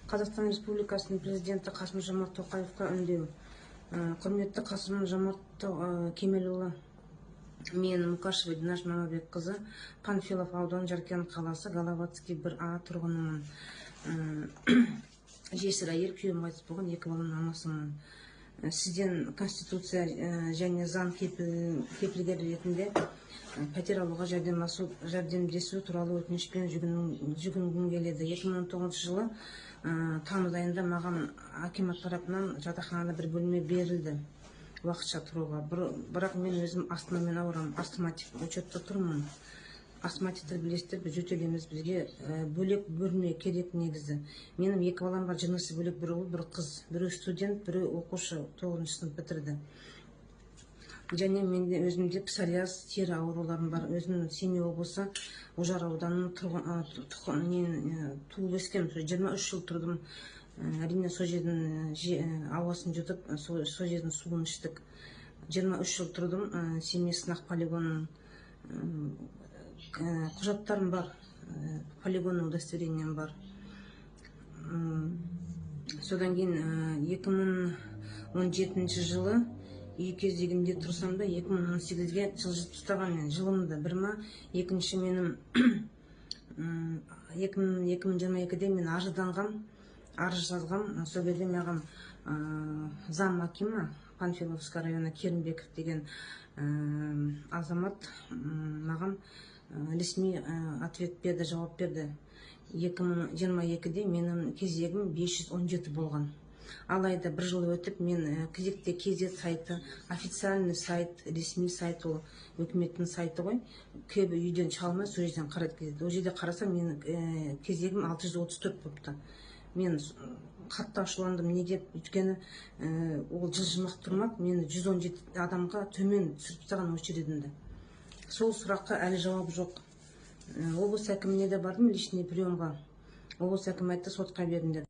Қазақстан Республикасының Президенті Қасым Жомарт Тоқаевқа үндеу. Құрметті Қасым Жомарт Кемелұлы, мен, Мукашева Динаш Мамабекқызы, Панфилов ауданы, Жаркент қаласы, Головацкий 1А тұрғынымын. Жесір әйел, күйеуім қайтыс болған, екі баланың анасымын. Сізден Конституция және заң кепілгері ретінде пәтер алуға жәрдемдесу туралы өтінішпен жүгінгім келеді. 2019 жылы тамыз айында маған акимат тарапынан жатақханада бір бөлме берілді уақытша тұруға. Бірақ мен өзім астмамен ауырамын, астматик, учетта тұрмын. Астматиктер, білесіздер, біз жөтелеміз, бізге бөлек бөлме керек негізі. Менің екі балам бар, жынысы бөлек, бір ұл, бір қыз, біреу студент, біреу оқушы, тоғызыншы сынып бітірді. Және менде, өзімде псориаз, тері ауруларым бар. Өзім Семей облысы, Ожар ауданының тұрғын, не, туып өскенмін, сол 23 жыл тұрдым. Әрине, сол жердің ауасын жұтып, сол жердің суын іштік. 23 жыл тұрдым. Семей сынақ полигонының құжаттарым бар, полигонның удостоверением бар. Содан кейін 2017 жылы үй кезегінде тұрсам да, 2018-ге жылжытып тастаған мен жылымды бір ма. Екінші, менің 2022-де мен арызданғам, арыз жазғам. Сол кезде маған зам акима Панфиловского района Керімбеков деген азамат маған ресми ответ берді, жауап берді. 2022-де менің кезегім 517 болған. Алайда бір жыл өтіп, мен кезекте kz сайты, официальный сайт, ресми сайт, ол үкіметтің сайты ғой, көбі үйден шыға алмай, сол жерден қарайды кетеді. Ол жерде қарасам, менің кезегім 634 болыпты. Мен қатты ашуландым. Неге? Өйткені ол жылжымақ тұрмақ, мені 117 адамға төмен түсіріп тастаған очередімді. Сол сұраққа әлі жауап жоқ. Облыс әкіміне де бардым личный приемға. Облыс әкімі айтты: «Сотқа беріңдер».